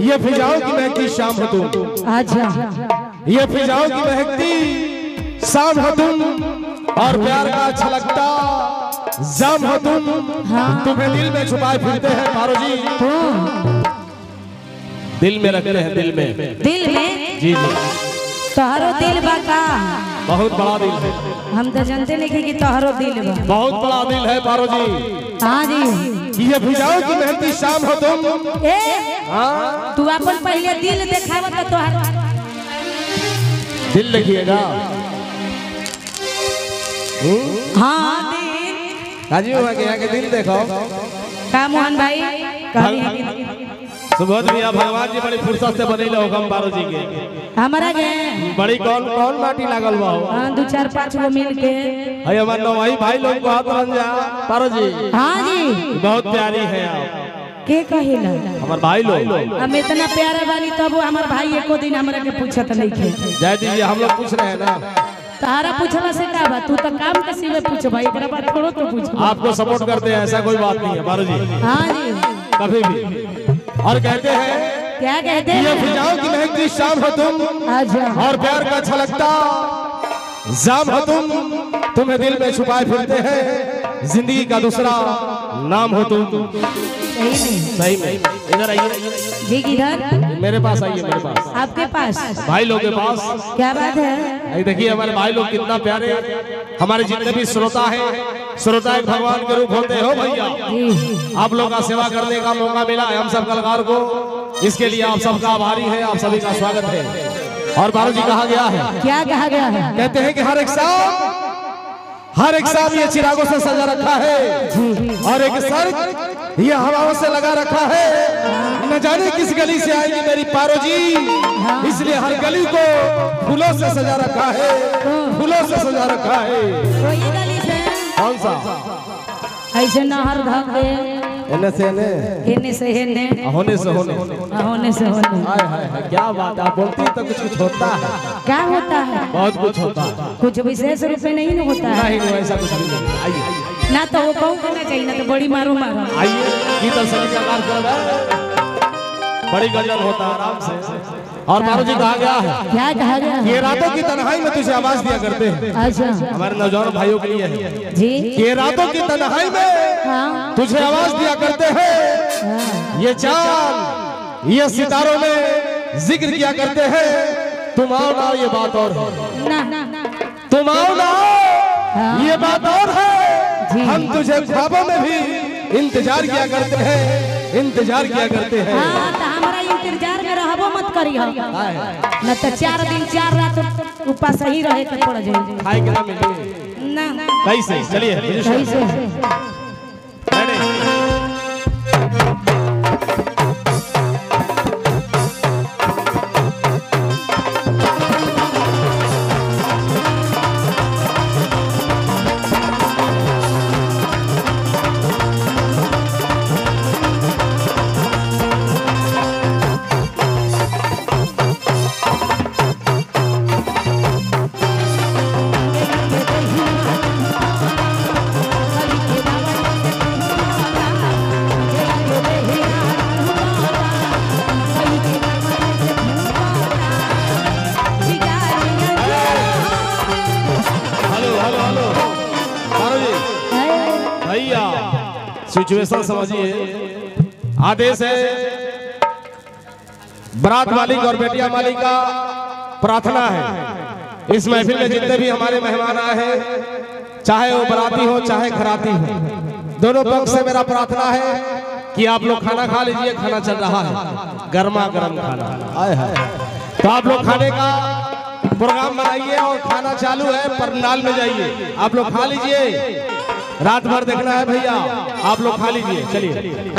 ये फिजाओं की महकती शाम हो तुम। अच्छा, ये फिजाओं की महकती शाम हो तुम और प्यार का छलकता जाम हो तुम। हाँ। तुम्हें दिल में छुपाए फिरते हैं पारो जी, दिल में रखते हैं, दिल में, दिल में। जी जी, तोहरो दिल बा का? बहुत बड़ा दिल है। हम तो जानते नहीं कि तोहरो दिल बा। बहुत बड़ा दिल है पारो जी। हाँ जी। ये फिजाओं की महकती शाम हो तुम। ए, हाँ, तू अपन पहले दिल देखावा तो तोहर दिल देखिएगा। हाँ दिल राजीव भाई के यहाँ के दिल देखो। का मोहन भाई सुबोध भैया, भगवान जी बड़ी फुर्सत से बनैले हो पारो जी के। हमारा के बड़ी कौन कौन माटी लागल बा? हां, 2 4 5 गो मिल के है हमार नवाई भाई लोग को हाथ रंजा पारो जी। हां जी, बहुत प्यारी है आप। के कहिला हमार भाई लोग? हम इतना प्यारा वाली तब हमार भाई एको दिन हमरा के पूछत नहीं थे। जय दीजिए, हम लोग पूछ रहे हैं ना। तारा पूछला से का बा? तू तो काम के सिवे पूछ भाई, एकरा बात थोड़ो तो पूछ। आपको सपोर्ट करते हैं, ऐसा कोई बात नहीं है पारो जी। हां जी, कभी भी। और कहते हैं, क्या कहते हैं? ये फिजाओं की महकती शाम हो तुम। अच्छा, और प्यार का छलकता जाम हो तुम। तुम्हें दिल में छुपाए फिरते हैं, जिंदगी का दूसरा नाम हो तुम। सही में, सही में। इधर आइए जी, किधर? मेरे पास आइए, मेरे पास, आपके पास, भाई लोग के पास। क्या बात है! देखिए हमारे भाई लोग कितना प्यारे। हमारे जितने भी श्रोता हैं, श्रोता एक भगवान के रूप होते हो भैया। आप लोग का सेवा करने का मौका मिला है हम सब कलाकार को, इसके लिए आप सबका आभारी है, आप सभी का स्वागत है। और बारू जी कहा गया है, क्या कहा गया है? कहते हैं कि हर एक शाम, हर एक शाम ये चिरागों से सजा रखा है और एक सर ये हवाओं से लगा रखा है। न जाने किस गली से आएगी मेरी पारो जी, इसलिए हर गली को फूलों से सजा रखा है, फूलों से सजा रखा है। कोई गली से? कौन सा? ऐसे नहर धके एने से एने, एने से एने, होने से होने, होने से होने। हाय हाय हाय, क्या बात! आप बोलती तो कुछ कुछ होता है। क्या होता है? बहुत कुछ होता है। कुछ विशेष रूप में नहीं होता है। नहीं, नहीं, ऐसा कुछ नहीं। आइए ना तो वो कहूँ करना चाहिए ना तो बड़ी मारो मारो। आइए गीत संगीत का कार्यक्रम है, बड़ी गजल होता है आराम से। और पारो जी कहा गया है, क्या कहा गया? ये रातों की तन्हाई में तुझे आवाज दिया करते हैं। अच्छा, हमारे नौजवान भाइयों के लिए है जी। ये रातों की तन्हाई में तुझे आवाज दिया करते हैं, ये चांद ये सितारों में जिक्र किया करते हैं। तुम आओ ना ये बात और है, तुम आओ ना ये बात और है, हम तुझे ख्वाबों में भी इंतजार किया करते हैं, इंतजार किया करते हैं। हाँ, तो हमारा इंतजार में रहबो मत करियो न तो 4 दिन 4 रात उपास ही रहे के पड़ जाए। खाए के ना मिले ना कैसे? चलिए कैसे? सिचुएशन समझिए, आदेश है बारात मालिक और बेटिया मालिक का प्रार्थना है। इस महफिल में जितने भी हमारे मेहमान आए हैं, चाहे वो बराती हो चाहे खराती हो, दोनों पक्ष से मेरा प्रार्थना है कि आप लोग खाना खा लीजिए। खाना चल रहा है, गर्मा गर्म खाना आए है, तो आप लोग खाने का प्रोग्राम बनाइए और खाना चालू है, पंडाल में जाइए, आप लोग खा लीजिए। रात भर देखना है भैया, आप लोग खा लीजिए। चलिए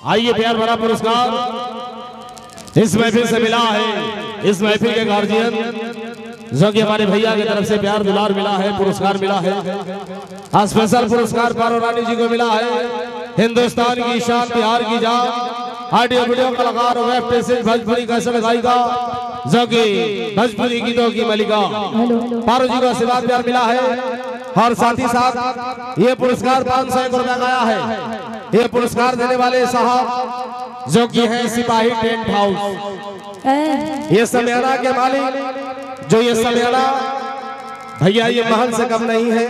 आइए प्यार भरा पुरस्कार इस महफिल से मिला है। इस महफिल के गार्जियन जो कि हमारे भैया की तरफ से प्यार दुलार मिला है, पुरस्कार मिला है। स्पेशल पुरस्कार पारो रानी जी को मिला है। हिंदुस्तान की शान, बिहार की जान, ऑडियो वीडियो कलाकार, वेब टेस्ट भोजपुरी कैसे गायिका जो कि भोजपुरी गीतों की मलिका पारो जी को आशीर्वाद प्यार मिला है। और साथ ही साथ ये पुरस्कार 501 रुपया गया है। ये पुरस्कार देने वाले साहब जो कि है सिपाही टेंट हाउस, ये समियाना के मालिक, जो ये समियाना भैया ये महल से कम नहीं है।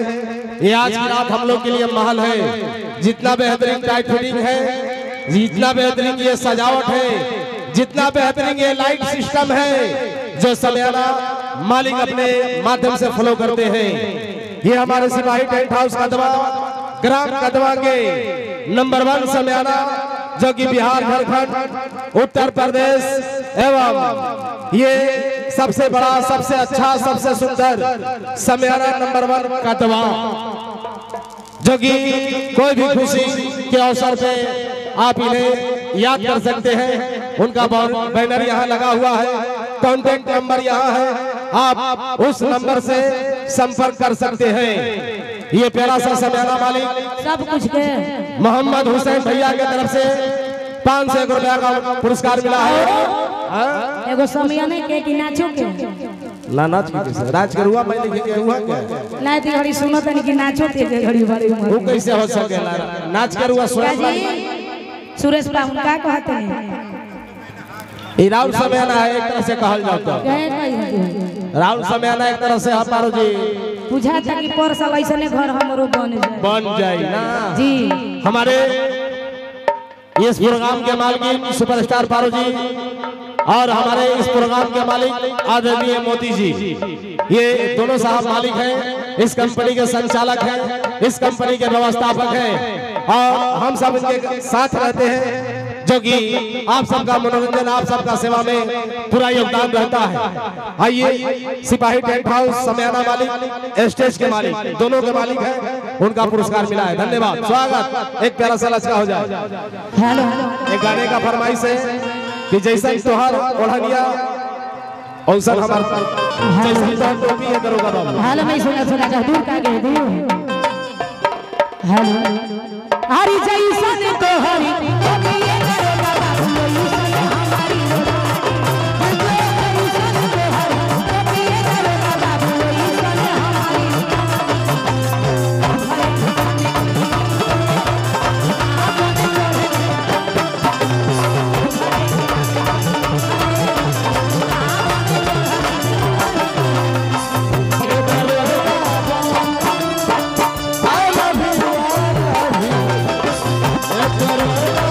ये आज की रात हम लोग के लिए महल है। जितना बेहतरीन टाइट फिटिंग है, जितना बेहतरीन ये सजावट है, जितना बेहतरीन ये लाइट सिस्टम है, जो समियाना मालिक अपने माध्यम से फॉलो करते हैं। ये हमारे सिपाही टेंट हाउस कदवा, ग्राम कदवा के नंबर 1 समियाना, जो कि बिहार, झारखंड, उत्तर प्रदेश एवं ये सबसे बड़ा, सबसे अच्छा, सबसे सुंदर समियाना नंबर 1 कदवा, जो कि कोई भी खुशी के अवसर पे आप इन्हें याद कर सकते हैं। उनका बैनर यहाँ लगा हुआ है, कॉन्टेक्ट नंबर यहाँ है, आप उस नंबर से संपर्क कर सकते हैं। ये प्यारा सा समियाना मालिक सब कुछ के मोहम्मद हुसैन भैया के तरफ से 501 रुपया का पुरस्कार मिला है। एगो समियाने के कि नाचो के ना नाच के कैसे राज करुआ मैं लिखे के हुआ क्या ना ती घड़ी सुनो तनी कि नाचो ते जे घड़ी बारी वो कैसे हो सकेला नाच करुआ स्वयं सुरेश बाबू का कहते हैं। ये राउर समियाना है, एक तरह से कहल जाता है राउर समियाना एक तरह से हमारो जी बुझा था कि पर साल ऐसने घर हमरो बन जाए, बन जाए ना जी। हमारे इस प्रोग्राम के मालिक सुपरस्टार पारो जी और हमारे इस प्रोग्राम के मालिक आदरणीय मोती जी, ये दोनों साहब मालिक हैं, इस कंपनी के संचालक हैं, इस कंपनी के व्यवस्थापक हैं और हम सब इनके साथ रहते हैं, जो कि आप सबका मनोरंजन, आप सबका सेवा में पूरा योगदान रहता है। आइए सिपाही टेंट हाउस समियाना मालिक, स्टेज के मालिक, दोनों के मालिक हैं, उनका पुरस्कार मिला है। धन्यवाद, स्वागत। एक प्यारा सा लचका हो जाए। एक गाने का फरमाइश है कि जैसा तोहार ओढ़निया औसन हमार जैसा तोहार टोपी है दरोगा बाबू। हेलो मैं सुना सुना जा दूर का गए दूर। हेलो हरी जैसन तोहारी टोपी है दरोगा बाबू ऐसन हमारी जैसन तोहारी टोपी है दरोगा बाबू ऐसन हमारी। I love you.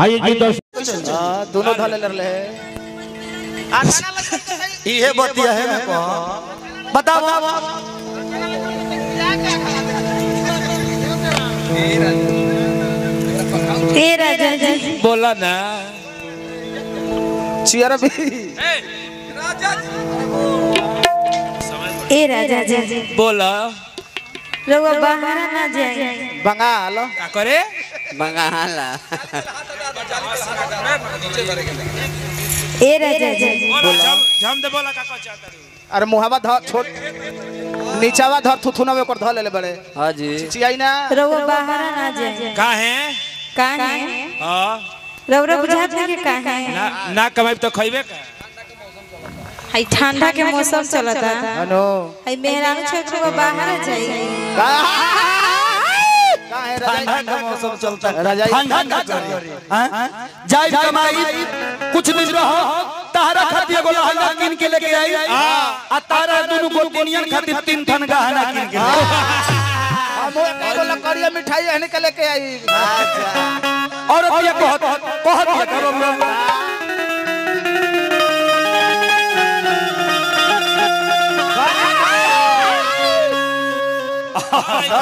आइए जी दोस्त दोनों धले लड़ले इहे बतिया है ना को बताओ ए राजा जी बोला ना चियर भी ए राजा जी बोला रउआ बाहर ना जाए बंगाल का करे बंगाल ए राजा जी बोला झम दे बोला का चाहता अरे मुहावा धर छोड़ नीचावा धर थुथुना में ओकर धर लेले बड़े हां जी चिचियाई ना रउआ बाहर ना जाए का है काहे हां रउरा बुझात नहीं के काहे ना ना कमाई तो खइबे का हई ठंडा के मौसम चलता अनो हई मेहरारू छोकरा बाहर जाई काहे राजा ठंडा का मौसम चलता है रजाई ठंडा का करी हां जाई कमाई कुछ दिन रहो तारा खातिर एगो लहंगा किन के लेके आई आ तारा दोनों गोतिनियन खातिर तीन थन गहना किन के हम एगो लकड़िया मिठाई एहने के लेके आई और ये कहत कहत ये करो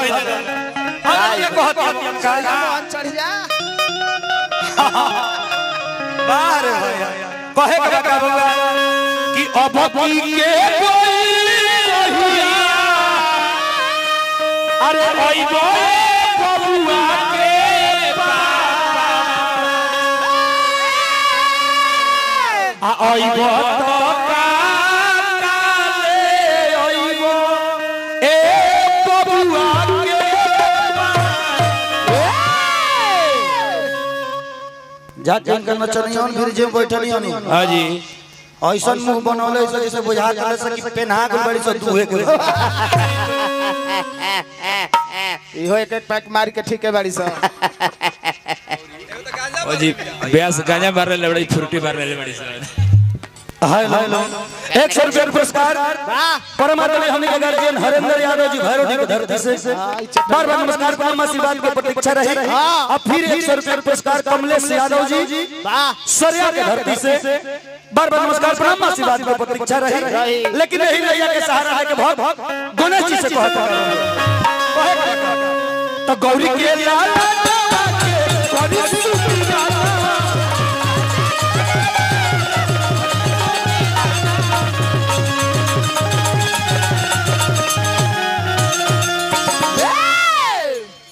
और ये कहत मोहन चढ़ जा बाहर भैया कहे के का बउआ कि अब की के कोई कहिया अरे अइबो बबुआ के पापा आ अइबो तो का ले अइबो ए बबुआ के जा जिनकर नचनियन फिर जे बैठलियन हां जी ऐसन मुंह बनौले ऐसे जैसे बुझा गेल से कि पेन्हा के बड़ी से दूहे के इहो एक एक पैक मार के ठीक है बाड़ी सा ओ जी ब्यास गांजा मार ले बड़ी फ्रूटी मार ले बड़ी हेलो 100 रुपये पुरस्कार परमात्मा हमने के गार्जियन हरेंद्र यादव जी भैरव की धरती से बार बार नमस्कार प्रणाम आशीर्वाद की प्रतीक्षा रही। अब फिर 100 रुपये पुरस्कार कमलेश यादव जी सरिया के धरती से बार बार नमस्कार प्रणाम आशीर्वाद की प्रतीक्षा रही। लेकिन यही रैया के सहारा है कि भग गणेश जी से कहता तो गौरी के लाल के गौरी सुप्रिया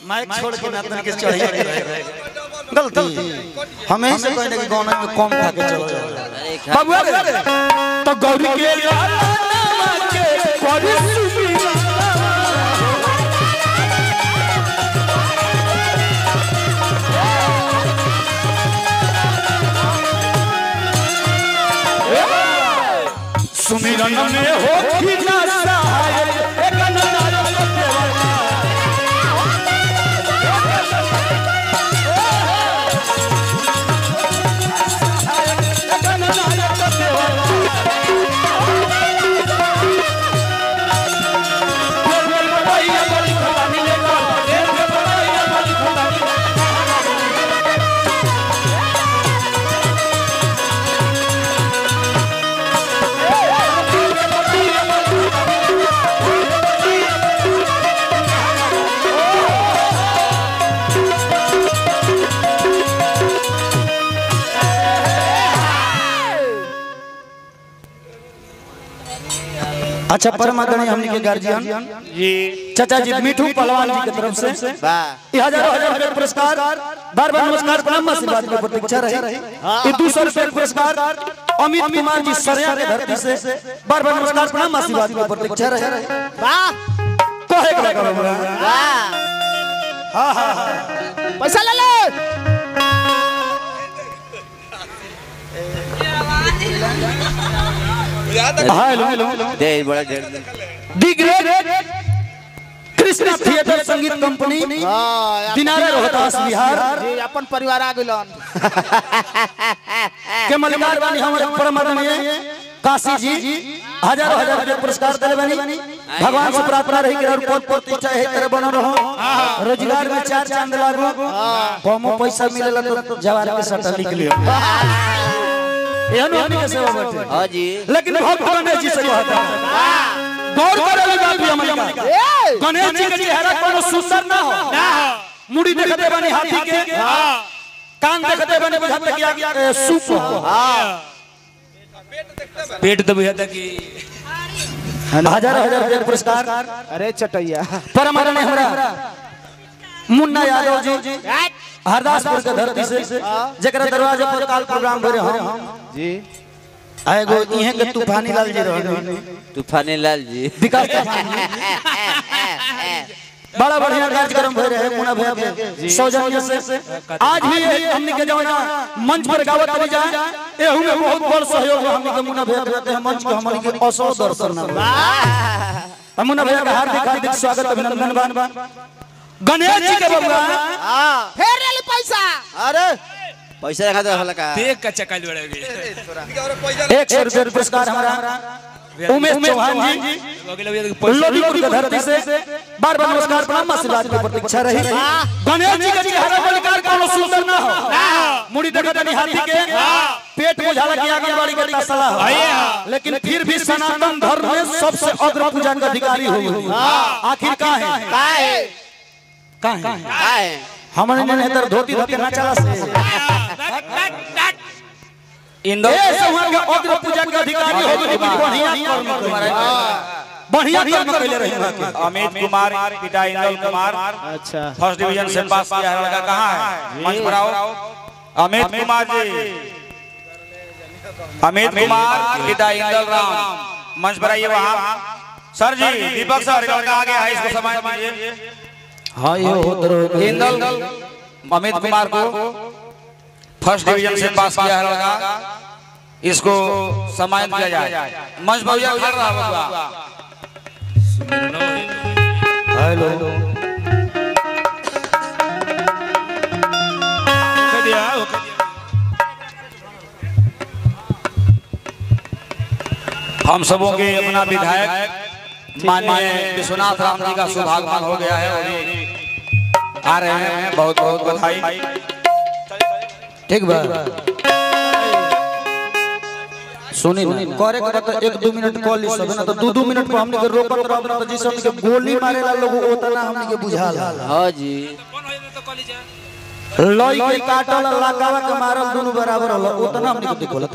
माइक छोड़ के नातन के चढ़िए गलती हमें से कहने कि गाना में कम खा के चलो बबुआ रे तो गौरी के लाल के गौरी सुप्रिया सुमिरन में हो खिला सहाय एक नारायण देवा अच्छा परमादरणीय हमनी के गार्जियन जी चाचा जी मिठू पहलवान जी की तरफ से ये हजारों हजार रुपये पुरस्कार बार बार नमस्कार प्रणाम आशीर्वाद की प्रतीक्षा रही। ये 200 रुपये पुरस्कार अमित कुमार जी सरिया के धरती से बार बार नमस्कार प्रणाम आशीर्वाद की प्रतीक्षा रही। वाह कहे के बा बबुआ वाह पैसा ले ले हेलो दे बड़ा ढेर the great Krishna theatre Sangeet company Dinara Rohtas Bihar जी अपन परिवार आ गेलन के मलिकार वाली हमारे परम आदरणीय काशी जी हजारों हजार रुपया पुरस्कार दिले बनी। भगवान से प्रार्थना रही कि और पद प्रतिष्ठा है तरह बनल रहो, रोजगार में चार चांद लागो, कमो पैसा मिलेला तो जवार के सटा लिख लियो, एहन हमनी के सेवा बाटे। हां जी। लेकिन भक्त गणेश जी से कहता गौर करे बात भी हमनी का, गणेश जी के चेहरा कोनो सुंदर ना हो, मुड़ी देखते बनी हाथी के, कान देखते बनी बुझाते कि सूप हो, पेट तो बुझाता कि हजार हजार रुपया पुरस्कार। अरे चटैया परम आदरणीय हमरा मुन्ना यादव जी हरदासपुर के धरती से, जेकरा दरवाजा पर काल प्रोग्राम भरे हम जी एगो इहे के तूफानी लाल जी रहनी, तूफानी लाल जी विकास तूफानी बड़ा बढ़िया कार्यक्रम भरे रहे मुन्ना भैया के सौजन्य से। आज भी हमनी के जौना मंच पर गावत रही जाए एहू में बहुत बड़ सहयोग हमनी के मुन्ना भैया के मंच के हमनी के असो दर्शन ना। मुन्ना भैया का हार्दिक हार्दिक स्वागत अभिनंदन बा। गणेश जी के बबुआ फेर ले पैसा, अरे पैसा रखा दो हल्का देख का चकाल बड़े 100 रुपया पुरस्कार हमारा उमेश चौहान जी लोधीपुर की धरती से बार बार नमस्कार प्रणाम आशीर्वाद की प्रतीक्षा रही। गणेश जी के चेहरा बलिकार कोनो सुंदर ना हो, मुड़ी देखत नहीं हाथी के, पेट बुझाला कि आंगनबाड़ी के तसला हो, लेकिन फिर भी सनातन धर्म में सबसे अग्र पूजा के अधिकारी हो। आखिर का है का है हमने ने तर धोती धोती ना चला से इंदौर के अग्र पूजा के अधिकारी हो गए, बढ़िया कर्म बढ़िया कर्म कैले रही। अमित कुमार पिता इंदौल कुमार, अच्छा फर्स्ट डिवीजन से पास किया है लड़का, कहां है मंच पर आओ। अमित कुमार जी, अमित कुमार पिता इंदौल राम मंच पर आइए। वहां सर जी दीपक सर लड़का आ गया है, इसको सम्मान दीजिए। हां ये होत रहो इंदौल अमित कुमार को फर्स्ट डिवीजन से पास किया है लड़का, इसको सम्मानित किया जाए। मंच भैया खड़ा रहा बबुआ। हेलो हम सबों के अपना विधायक माननीय विश्वनाथ राम जी का सौभाग्यवान हो गया है, आ रहे हैं, बहुत बहुत बधाई। ठीक बा सुनी ना करे के तो 1-2 मिनट कॉल ली सब ना तो 2-2 मिनट पर हमनी के रोकत रहब ना तो जैसे हमनी के गोली मारेला लोग ओतना हमनी के बुझाला। हां जी लई के काटल लाकावा के मारल दोनों बराबर होला, ओतना हमनी के देखोला।